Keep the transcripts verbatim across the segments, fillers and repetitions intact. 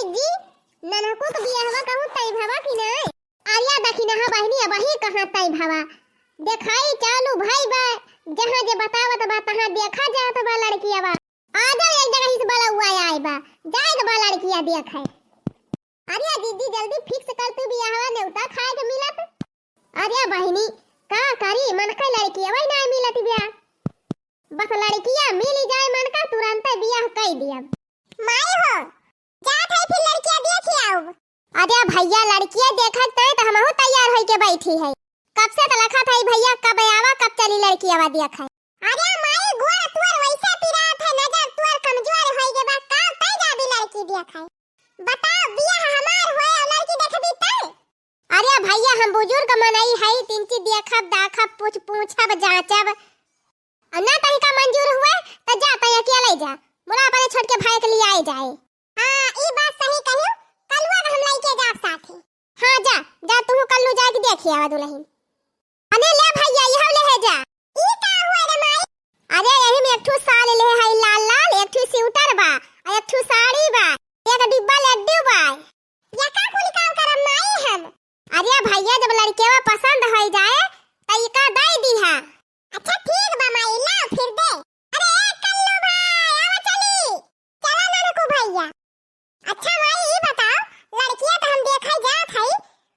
जी, नन्हको के बियाहवा कहूँ तय भवा कि नाय? अरे देखी ना बहिनी, अबही कहाँ तय भवा? देखाई चालू भई बा, जहाँ जे बतावत बा, तहाँ देखा जात बा लड़कियवा। आ जाओ, एक जगह इस बलौआ आए बा, जाए के बा लड़किया देखे। अरे दीदी, जल्दी fix कर तू बियाहवा, नेवता खाए के मिलत। अरे बहिनी, का करी, मन के लड़कियवा ही ना मिलत बिया। बस लड़किया मिली जाए मन का, तुरंते बियाह कई दिया। माई हो, जात है फिर लड़किया देख आउब। अरे भैया, लड़किया देखत तय त हमहू तैयार होई के बैठी है। कब से त लखत है भैया, कब आवा, कब चली लड़कियावा देखे। अरे माई, गोड़ तोर वैसे पिरात है, नजर तोर कमजोर होई गे बा, का तय जाबी लड़की देखे। बताओ, बियाह हमार होए और लड़की देखबी तय? अरे भैया, हम बुजुर्ग मनई हई, तिनची देखब, दाखब, पूछ, पूछब, जांचब। और ना तनिका मंजूर हुए, त जा तय अकेले जा, मुला अपने छोटके भाई के लिए आए जाए। हाँ, ई बात सही कहियो, कलुआ के हम लइके जाब साथे। हाँ, जा, जा, तू कल्लू जाके देखी आवा दुल्हन। अने ले भैया, यह ले है जा। ई का हुआ रे माई? अरे, यही में एक ठू साल ले है लाल लाल, एक ठू स्वेटर बा, और एक ठू साड़ी बा, एक डिब्बा लड्डू बा। या का कुल काम करब माई हम? अरे भैया, जब लड़केवा पसंद होई जाए, त इका दई दीहा। अच्छा ठीक बा माई, लाओ फिर दे। अरे ए कल्लू भाई, आवा चली। चला नानकू भैया। अच्छा माई, ई बताओ, लड़किया त हम देखे जात हई,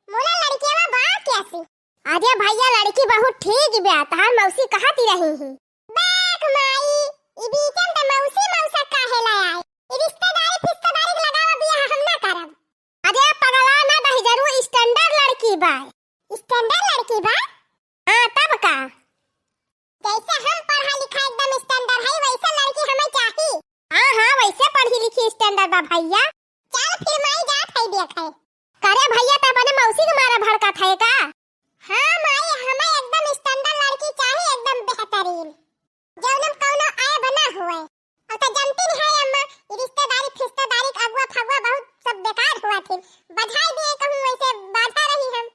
मुला लड़किया बा कैसी? अरे भैया, लड़की बहुत ठीक बा, तहार मौसी कहती रही ही। बैक माई, ई बीचम त मौसी मौसा काहे ला आई? ई रिश्तेदारी फिश्तेदारी के लगावा बियाह हम ना करब। अरे पगला ना दही जरू, standard लड़की बा। Standard लड़की बा? हाँ, तब का? जैसे हम पढ़ा लिखा एकदम standard है, वैसे लड़की हमें चाही। हाँ, हाँ, वैसे पढ़ी लिखी standard बा भैया। चल फिर माई जात है देखे। करे भैया, त अपने मौसी के मारा भड़कत है का? हाँ माई, हमें एकदम standard लड़की चाही, एकदम बेहतरीन। जौनम कौनो ऐब ना हुए। अब त जानती नहीं है अम्मा, ई रिश्तेदारी फिश्तेदारी के अगुआ फगुआ बहुत सब बेकार हुआ थी। बझाई दिए कहूँ वैसे बाझा रही हम।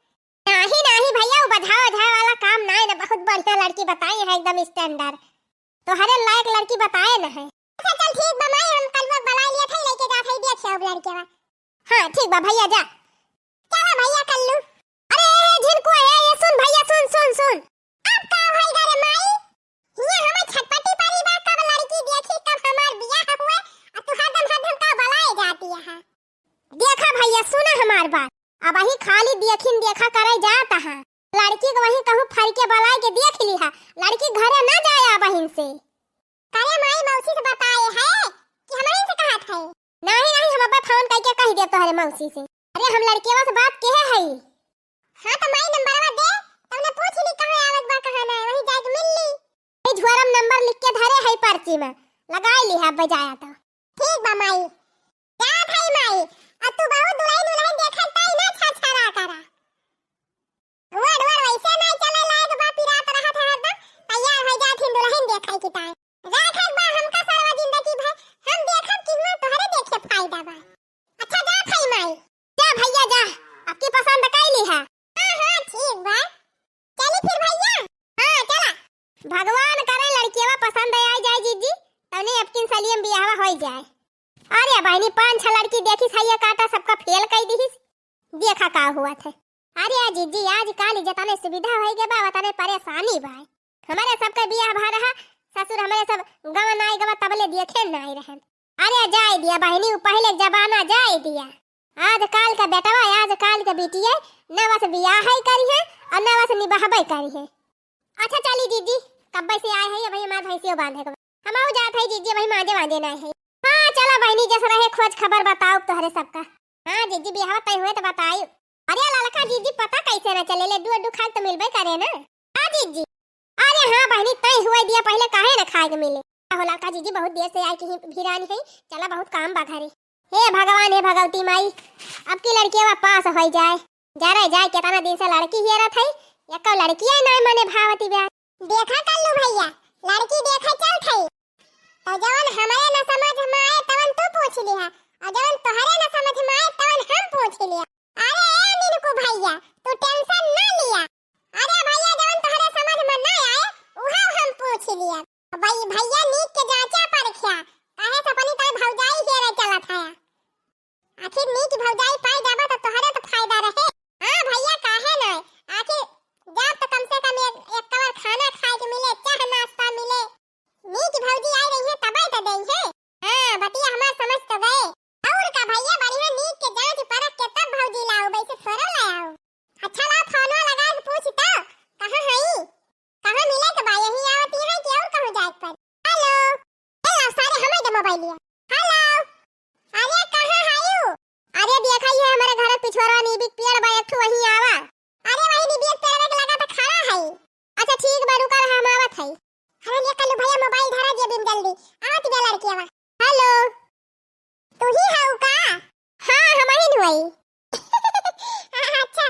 नाही, नाही भैया, वो बझावा वझावा वाला काम नाय न, बहुत बढ़िया लड़की बताई है, एकदम standard। तोहरे लायक लड़की बताए न है। अच्छा चल ठीक बा माई, हम कल वो बुला लिया था, लेके जात है, देखिए अब लड़के बा। हाँ ठीक बा भैया, जा। चला भैया कल्लू। अरे ए, ए, झिनकुआ, ए, ए, सुन भैया, सुन, सुन, सुन। अब का होई गा रे माई? हियां हमें छटपटी पड़ी बा, कब लड़की देखी, कब हमार बियाह हुए, आ तू हरदम हरदम का बुलाए जाती है। देखा भैया, सुना हमार बात, अबही खाली देखिन देखा करे जात है, लड़की के वहीं कहूँ फर के बुलाए के देख लिहा, लड़की घरे ना जाए अबहिन से। करे माई मौसी से बताए है कि हमरे से कहत है? नहीं, नहीं, हम अबे फोन करके कह दे तोहरे मौसी से। अरे हम लड़केवा से बात केहे हई। हाँ तो माई नंबरवा दे, तब ने पूछ ली कहाँ आवत बा कहाँ ना, वहीं जाके मिल ली। ए झोरम नंबर लिख के धरे हई पर्ची में, लगाई ली है बजाया तो। ठीक बा माई। जात हई माई, अब तू बहुत दुल्हन उल्हन देखत ताई ना छरछरा करा। रोड वोड वैसे ना चले लायक बा, पिरात रहत है हरदम, तैयार हो जात हिन दुल्हन देखे की ताई। राखत बा हमका सरवा जिंदगी भर, हम देखब कि हुआ तोहरे देखे फायदा बा। अच्छा जात हई माई। जा भैया जा, आपकी पसंद कई ली है। हाँ, हाँ, ठीक बा। चली फिर भैया। हाँ, चला। भगवान करे लड़कियवा पसंद आई जाए जीजी, तने अबकिन सलियम बियाहवा होई जाए। अरे बहिनी, पाँच छह लड़की देखिस, हइया काटा सबका फेल कई दिहिस। देखा का हुआ थे। अरे आ जीजी, आजकल जतने सुविधा होई गे बा, वतने परेशानी बा। हमरे सबके बियाह भा रहा, ससुर हमरे सब गवा नाई गवा तबले देखे नाई रहन। अरे जाए दिया बहिनी, उ पहिले जमाना जाए दिया। आजकल का बेटवा, आजकल के बिटिया न बस बियाह ही करी है और न बस निभावे करी है। अच्छा चली जीजी, कब्बे से आए हैं, अबही हमार भैंसियो बांधे के बा। हमहू जात है जीजी, अबही मांजे वांजे ना है। हाँ चला बहिनी, जस रहे खोज खबर बताओ तोहरे सबका। हाँ जीजी, बियाह तय हुए तो बताई। अरे ललका जीजी, पता कैसे ना चले, लड्डू अड्डू खाए तो मिलबे करे ना। हाँ जीजी। अरे हाँ बहिनी, तय हुए दिया, पहिले काहे ना खाए के मिले। हो ललका जीजी, बहुत देर से आए की ही भिरानी है, चला बहुत काम बा घरे। हे भगवान, हे भगवती माई, अब की लड़किया पास होई जाए। जा रे जाए, केतना दिन से लड़की हेरत हई, एको लड़किया नाय मने भावती बा। देखा कल्लू भैया, लड़की देखे चलत हई, तो जवन हमरे न समझ में आए तवन तू पूछ लिहा, और जवन तोहरे न समझ में आए तवन हम पूछ लिहा। अरे ए निनकू भैया, तू tension ना लिया। अरे भैया, जवन तोहरे समझ में ना आए, उहा हम पूछ लिया। भाई भैया नीक के जांचा परख्या, काहे से अपनी ताई भौजाई हेरे चलत है। आखिर बतिया हमार समझ तो गए। और का भैया, बढ़िया नीक के जांच परख के तब भौजी लाओ, वैसे थोड़ा लाओ। अच्छा लाओ, फोनवा लगा के पूछ तो, कहाँ हई? कहाँ मिले के बा? यहीं आवत ही है कि और कहूँ जाए के पड़ी? हेलो। ए, आ, सारे हमें दे मोबाइलिया। हेलो। अरे, कहाँ हयू? अरे, देखा ही है हमारे घर पिछुआरा नीबी के पेड़ बा, एक ठो वहीं आवा। अरे, वही नीबी के पेड़ के लगा तो खड़ा है। अच्छा, ठीक बा, रुका रहा, हम आवत है। अरे, ले कल्लू भैया, मोबाइल धरा दे बिन जल्दी। आवत बे लड़किया बा। हेलो। तू ही हऊ का? हाँ, हम ही नुआई। अच्छा,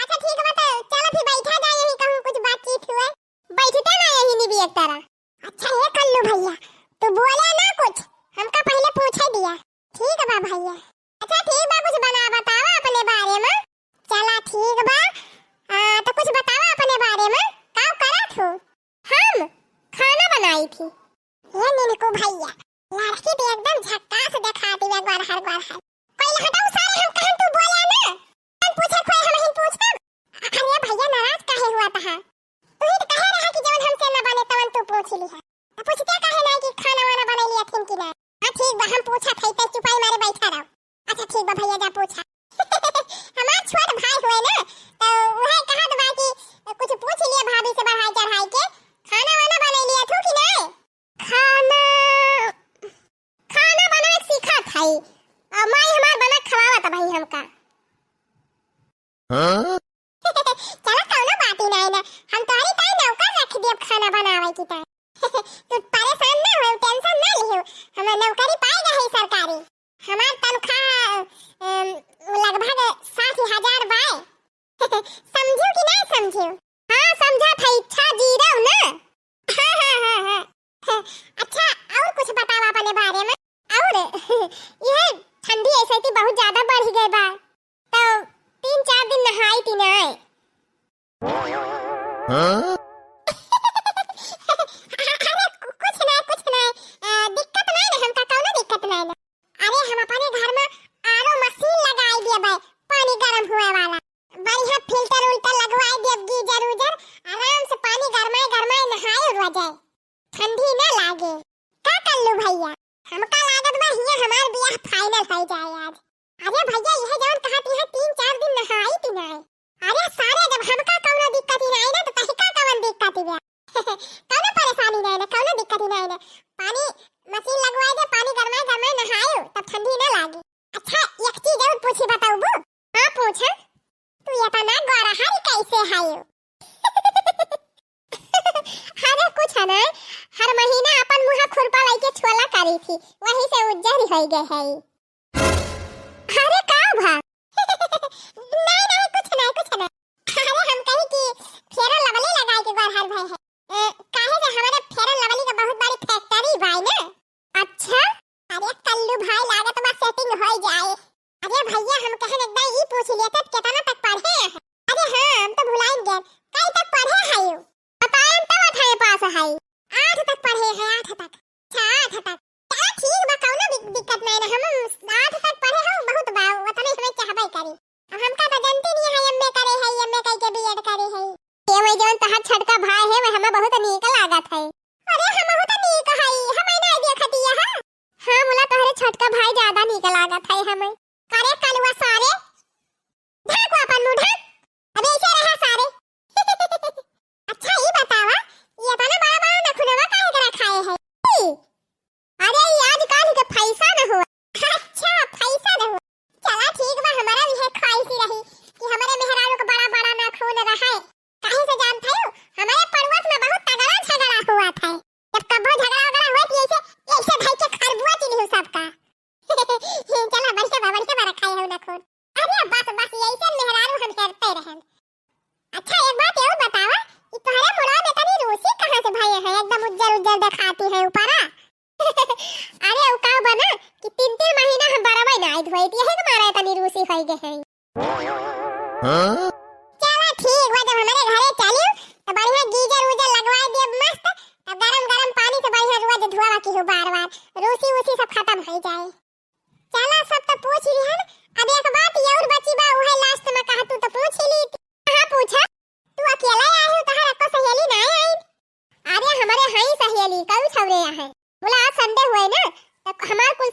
अच्छा, ठीक बा, तो चलो फिर बैठा जाए, यहीं कहूँ कुछ बातचीत हुए। बैठते ना यहीं निबी एक तरह। अच्छा, ये कल्लू भैया, तू बोले ना कुछ, हमका पहले पूछे दिया। ठीक बा भैया। अच्छा, ठीक बा, कुछ बना बतावा अपने बारे में। चला, ठीक बा। आ, तो कुछ बतावा अपने बारे में, का करत हो? हम खाना बनाई थी। ये निनकू भैया, लड़की तो एकदम झक्कास देखाती है, गरहर गरहर। कोई हटाऊ सारे, हम कहन तू बोला ना। हम पूछे खोए हम ही पूछब। अरे भैया, नाराज काहे हुआ तहा? तू ही तो कहे रहा कि जवन हमसे ना बने तवन तू पूछ ली है। तो पूछते काहे ना कि खाना वाना बना लिया थिन कि ना? हाँ ठीक बा, हम पूछा था, इतने चुपाई मारे बैठा रहो। अच्छा ठीक बा भैया, जा पूछा। हमार छोट भाई हुए ना, तो वह कहा तो बा कि कुछ पूछ लिए भाभी से बढ़ाई चढ़ाई के, खाना वाना बना लिया थू कि नहीं? खाना, खाना बनाए सीखा था, और माई हमार बना खवावत भाई हमका। हाँ? चलो, कौनो बात ही नहीं ना, हम तोहरी ताई नौकर रख दियब खाना बनावे की ताई। तू परेशान ना हो, टेंशन ना लिहो, हम नौकरी पाए गए है सरकारी। हमार तनख्वाह, अम, लगभग साठ हजार बाय। समझू कि नहीं समझू? हाँ, समझा था, इच्छा जीरो ना। हाँ, हाँ, हाँ, हाँ। हाँ, अच्छा, और कुछ बतावा अपने बारे में। और यह ठंडी ऐसे थी बहुत ज्यादा बढ़ गई बा, तो तीन चार दिन नहाई थी ना। हाँ? अरे कु-, कुछ ना, कुछ ना। अ, दिक्कत ना है हमका, कौनो दिक्कत ना है। अरे हम अपने घर में आरो मशीन लगाई दिए बा, पानी गर्म हुए वाला। बढ़िया फिल्टर उल्टर लगवाई दिए, गीजर उजर, आराम से पानी गरमाए गरमाए नहाए उरवा जाए, ठंडी ना लागे। का कल्लू भैया, हमका लागत बा हियां हमार बियाह फाइनल हो जाए आज। अरे भैया, यह जवन कहा थी है तीन चार दिन नहाई थी ना। अरे सारे, जब हमका कौनो दिक्कत ही नहीं ना, तो तहिका कवन दिक्कत ही बा? कौनो परेशानी नहीं ना, कौनो दिक्कत ही नहीं ना। पानी मशीन लगवाए दे, पानी गरमाए गरमाए नहायो, तब ठंडी ना लागे। अच्छा, एक चीज और पूछी, बताऊबू? हाँ, पूछा। तू इतना गोरहर कैसे हयो? अरे कुछ ना, हर महीना अपन मुँह खुरपा लेके छोला करी थी, वही से उज्जर हो गए है। अरे का भा? नहीं, नहीं, कुछ नहीं, कुछ नहीं। अरे हम कही कि Fair and Lovely लगाए के गोरहर भय है। ए, काहे से हमारे Fair and Lovely का बहुत बड़ी factory बा ना। अच्छा? अरे कल्लू भाई, लागत बा setting हो जाए। अरे भैया, हम कहन एक बार ई पूछ लेते, कितना तक पढ़े हैं? अरे हाँ, हम तो भुलाइन गए। कई तक पढ़े हैं यू? बताएं तब अठारह पास है। आठ तक पढ़े हैं, आठ तक। अच्छा, आठ तक। चला ठीक बा, कौनो दिक-, दिक्कत नहीं ना। हम आठ तक पढ़े हैं, बहुत बा, उतने हमें चाहबे करी। अब हमका तो जनते नहीं है, M A करे है, M A कई के B Ed करे है। ये वही जवन तहार छोटका भाई है, वह हमें बहुत नीक लागत है। अरे, हमहू तो नीक हई, हमें ना देखतिया है। हाँ, मुला तोहरे छोटका भाई ज्यादा नीक लागत है हमें। करे कलुआ सारे, ढाको अपन मुंह ढाक, अब ऐसे रहा सारे। अच्छा, ई बतावा, ये इतना बड़ा बड़ा नखुनवा काहे के रखाए है? ई, अरे, ई आजकल के फैशन हुआ। अच्छा, फैशन हुआ। चला ठीक बा, हमारा भी है ख्वाहिश ही रही कि हमारे मेहरारू के बड़ा बड़ा नाखून रहे। काहे से जानत हऊ, हमारे पड़ोस में बहुत तगड़ा झगड़ा हुआ था। जब कब्बो झगड़ा वगड़ा हुआ तो ऐसे, ऐसे धई के खरबुआ चिन्हू सबका। चला बढ़िया बा, बढ़िया बा रखाए हो नाखून। अरे बस, बस, ऐसे मेहरारू हम हेरते रहन। अच्छा, एक बात और बतावा, ई तोहरे मुड़वा में तनी रूसी कहाँ से भये है? एकदम उज्जर उज्जर देखाती है ऊपरा। अरे, उ का बा ना कि तीन तीन महीना हम बरवे ना आई धोई, यही के मारे तनी रूसी होई गए है। हाँ? चला ठीक बा, जब हमारे घरे चलियो तो बढ़िया गीजर उजर लगवाए दियो मस्त, तब गरम गरम पानी से बढ़िया रोज धोवा की हो बार बार, रूसी उसी सब खत्म हो जाए। चला, सब तो पूछ लिहन। अब एक बात और बची बा, उहे last में कहा तू तो पूछ ही ली। हाँ, पूछा। तू अकेला आए हो, तोहार एको सहेली ना आई? अरे, हमारे हई सहेली, कई छौरे आहे। बोला, आज Sunday हुए ना, तो हमार कुल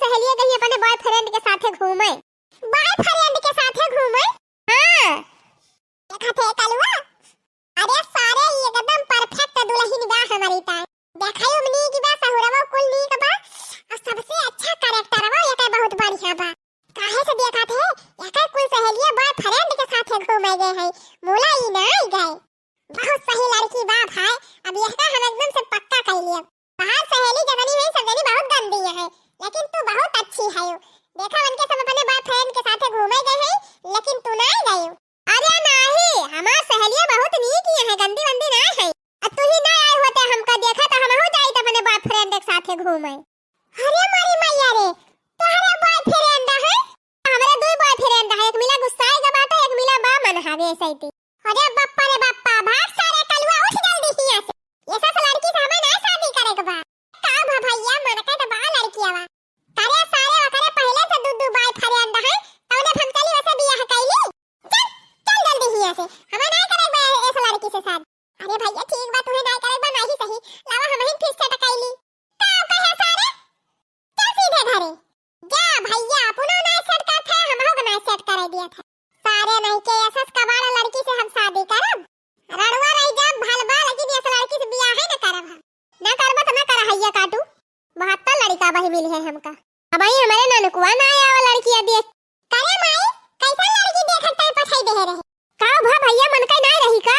है। देखा, उनके सब अपने बॉयफ्रेंड के साथे घूमे गए हैं, लेकिन तू ना गए। अरे नाही, हमार सहेलिया बहुत नीक ही है, गंदी वंदी ना है। अब तू ही ना आए होते, हमका देखा तो हमहू जाइत अपने बॉयफ्रेंड के साथे घूमे। अरे मोरी मैया रे, तोहरे बॉयफ्रेंड है? हमरे दुई बॉयफ्रेंड है, एक मिला गुस्साए के बाटे, एक मिला बा मन हवे सैती। अरे बप्पा रे बप्पा, भाग सारे कलुआ, उठ जल्दी हियां से। ये सब लड़की से हमें ना शादी करे के बा। का भा भैया, मन के तो बा लड़कियावा। अरे सारे ओकरे पहले से दू दू बॉयफ्रेंड है, तौने हम चली वैसे बियाह कैली। चल, चल जल्दी हियां से, हमें ना करे बा इस लड़की से शादी। अरे भैया ठीक बा, तुम्हें ना करे बा, नाही सही, लावा हम ही फिर सेट कैली। का कहे सारे, चल सीधे घरे। जा भैया, अपनो ना सेट करत है, हमहू के ना सेट करे दिया था। सारे नहीं के ऐसा कबाड़ा लड़की से हम शादी करब। रड़ुआ रह जाब भलबा, लेकिन ऐसा लड़की से बियाह है ना करब हम। ना करबा तो ना कर हैया काटू। बहत्तर लड़का बही मिली है हमका। अब आई हमारे ननकुआ ना आया वो लड़किया देख। करे माई, कैसन लड़की देखत तय पठाई दे रहे? का भा भैया, मन कई ना रही का?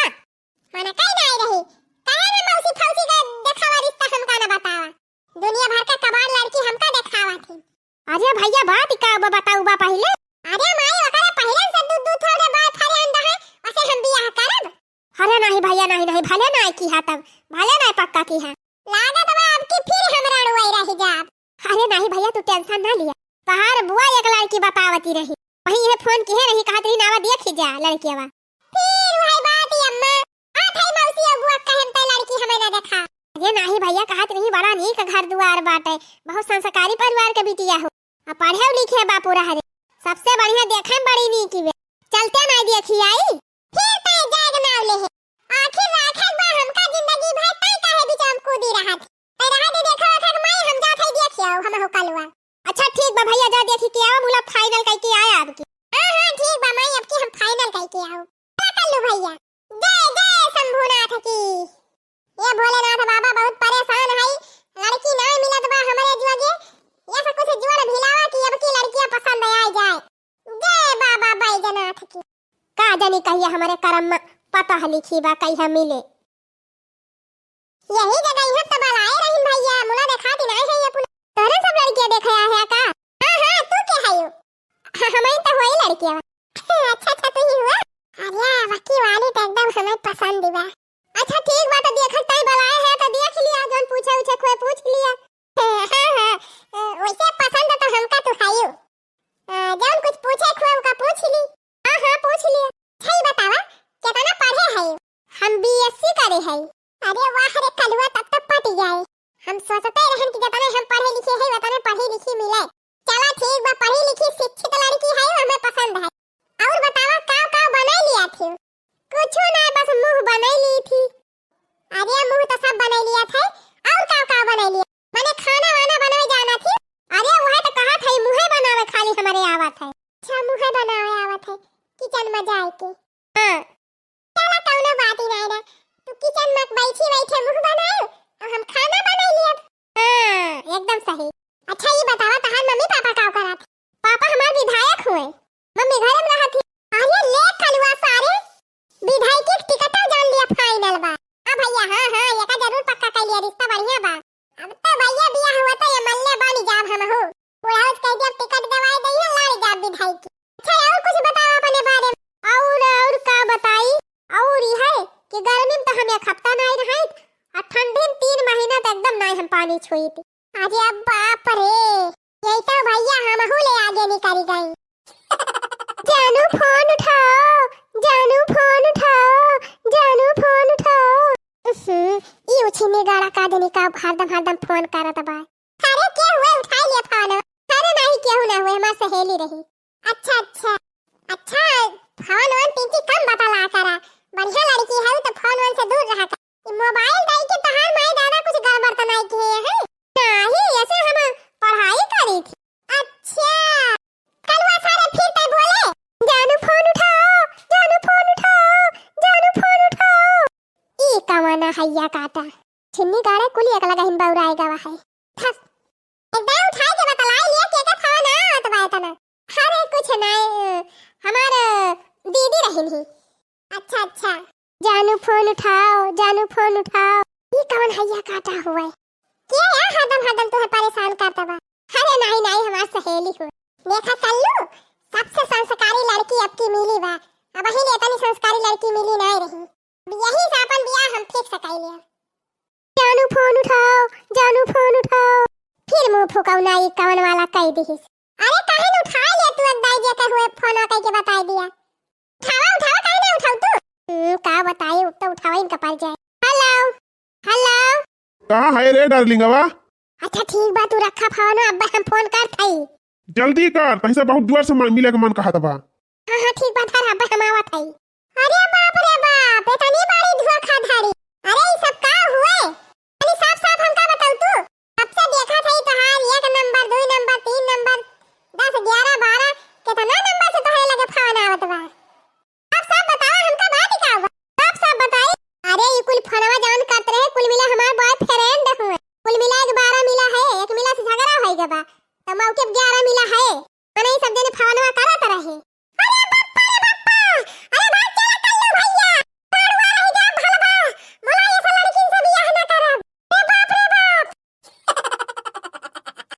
मन कई ना रही। काहे ना मौसी फौसी का देखावा रिश्ता हमका ना बतावा। दुनिया भर के कबाड़ लड़की हमका देखावा थी। अरे भैया, बात का बा, बताऊ बा पहिले। अरे माई, ओकरे पहिले से दू दू थोड़े बॉयफ्रेंड है, उसे हम बियाह करब? अरे नाही भैया, नाही, नाही, भले नाही किहा तब, भले नाही पक्का किहा। लागत बा अब की फिर हम रड़ुआई रह जाब। अरे नाही भैया, तू टेंशन ना लिया। तहार बुआ एक लड़की बतावती रही, वही ये फोन किहे रही, कहत रही नावा देख ही जा लड़कियावा। फिर वही बात ही अम्मा, आ थाई मौसी और बुआ कहे त लड़की हमें ना देखा। अरे नाही भैया, कहत रही बड़ा नीक घर दुआर बाटे, बहुत संस्कारी परिवार के बिटिया हो। आ पढ़े लिखे बा पूरा हरे। सबसे बढ़िया देखे में बड़ी नीक बे। चलते नाई देखी आई। फिर तय जाग नाव ले है। आखिर राखे बा हमका जिंदगी भर, तय काहे बीच हम कूदी रहत। तय रहा दे, देखो ओखर माई, हम जात है देखी आओ हम हो कलुआ। अच्छा ठीक बा भैया, जा देखी के आओ, मुला फाइनल कई के आया अब की। हाँ हाँ ठीक बा माई, अब की हम फाइनल कई के आओ। चला कल्लू भैया। जय जय शंभुनाथ की। ये भोलेनाथ बाबा बहुत परेशान हई, लड़की ना मिलत बा हमरे जुआगे। ये सब कुछ जोड़ भिलावा कि अब की लड़कियां पसंद आ जाए। जय बाबा बैजनाथ की। का जानी कहिया हमरे करम में पता लिखी बा कहिया मिले। यही जगह यहाँ तो बलाए रहीन भैया, मुला देखा दिन आए हैं ये पुला। तोरे सब लड़कियां देखे आए हैं का? हाँ हाँ, तू के है यू? हाँ, हमारी तो वही लड़कियां। अच्छा अच्छा, तू ही हुआ। अरे वकी वाली तो एकदम हमें पसंद बा। अच्छा ठीक बा, तो देखत तई बलाए है तो देख लिया, जौन पूछे उछे खोए पूछ लिया। हाँ हाँ, वैसे पसंद तो हमका तू है यू। जौन कुछ पूछे खोए उका पूछ ली। हाँ हाँ, पूछ लिया। अच्छा ही बतावा, कितना पढ़े है यू? हम बीएससी करे है। अरे वाह रे कलुआ, तब तो पट जाए। हम सोचते रहन कि जितने हम पढ़े लिखे हैं उतने पढ़ी लिखी मिले। चला ठीक बा, पढ़ी लिखी शिक्षित लड़की है, हमें पसंद है। और बतावा, का का बनाई लिया थी? कुछ ना, बस मुंह बनाई ली थी। अरे मुंह तो सब बनाई लिया थे, और का का बनाई लिया? माने खाना वाना बनावे जाना थी। अरे वह तो कहा था, मुंह बनावे खाली हमारे आवत है। अच्छा, मुंह बनावे आवत है, किचन में जाए के। हाँ। चला, कौनो बात ही नहीं ना। तू किचन में बैठी बैठे मुंह बनाए, और हम खाना बनाई लियब। हाँ, एकदम सही। अच्छा, ये बतावा, तहार मम्मी पापा का करत? पापा हमार विधायक हुए, मम्मी घरे में रहत ही। अरे ले कलुआ सारे, विधायक के टिकट जान लिया फाइनल बा। हाँ भैया, हाँ, हाँ, ये का जरूर पक्का कर लिया, रिश्ता बढ़िया बा। अब तो भैया बियाह हुआ तो एमएलए बन जाब हम हो। बुढ़ाउत कह दिया टिकट दवाई दइए, लड़ जाब विधायक की। अच्छा, और कुछ बताओ अपने बारे में। और, और का बताई? और ई है कि गर्मी में तो हम एक हफ्ता नाई नहाइत, और ठंडी में तीन महीना तो एकदम नाई हम पानी छुइत। अरे बाप रे, ये तो भैया हमहू ले आगे निकल गई। जानू फोन उठाओ, जानू फोन उठाओ, जानू फोन उठाओ। उहुं, ई उछिनी गाड़ा का जनी का हरदम हरदम फोन करत बा। अरे के हुए, उठाई ले फोन। अरे नहीं, केहू ना हुए, हमार सहेली रही। अच्छा अच्छा अच्छा, फोन वोन पिंकी कम बतला करा, बढ़िया लड़की है तो फोन वोन से दूर रहा कर। ई मोबाइल दई के तहार माई दादा कुछ गड़बड़ तो नहीं किए हैं? नहीं, ऐसे हम पढ़ाई करी थी। अच्छा, कलुआ सारे फिर तय बोले, जानू फोन उठाओ, जानू फोन उठाओ, जानू फोन उठाओ। ई कवना हैया काटा, छिन्नी गाड़े कुली एक लगहिन बौराए गवा है। थस, एकदम उठाए के बतलाई लिया, के के फोन आवत बा इतना। अरे कुछ नहीं, हमार दीदी रहिन ही। अच्छा अच्छा। जानू फोन उठाओ, जानू फोन उठाओ। ई कौन हैया काटा हुआ है? के या हरदम हरदम तुहे परेशान करता बा? अरे नहीं नहीं, हमार सहेली हो। देखा कल्लू, सबसे संस्कारी लड़की अबकी मिली बा। अबहिन एतनी संस्कारी लड़की मिली नाहीं रही। अब यही से आपन बियाह हम fix कइ लिया। जानू फोन उठाओ, जानू फोन उठाओ। फिर मुँह फुकौना ई कवन वाला कइ दिहिस। अरे काहे न उठाइ ले तू, एक दाई जे के हुए फोन कइ के बताइ दिया। उठावा, उठावा, काहे न उठाऊ तू? हम्म, का बताई, उ तो उठावा इनका पर जाए। हेलो, हेलो। कहाँ है रे डार्लिंगवा? अच्छा ठीक बा, तू रखा फोन, अब हम फोन करत हई। जल्दी कर, तहिसे बहुत दुआर से मन, मिले के मन कहत बा। हाँ, हाँ, ठीक बा, धर, अब हम आवत हई। अरे बाप रे बाप, इतनी बड़ी धोखाधड़ी। अरे, ई सब का हुए? अरे, साफ साफ हमका बताऊ तू। कब से देखत हई तोहार एक नंबर, दुई नंबर, तीन नंबर, दस, ग्यारह, बारह, कितना नंबर से तोहरे लगे फोन आवत बा। साफ साफ बतावा, हमका बात का बा? साफ साफ बताई। अरे, ई कुल फोनवा जौन करत रहे, कुल मिला हमार boyfriend हुए। कुल मिला एक बारह मिला है, एक मिला से झगड़ा होइ गवा, त मौके पे ग्यारह मिला है। मने ई सब जने फोनवा करत रहे।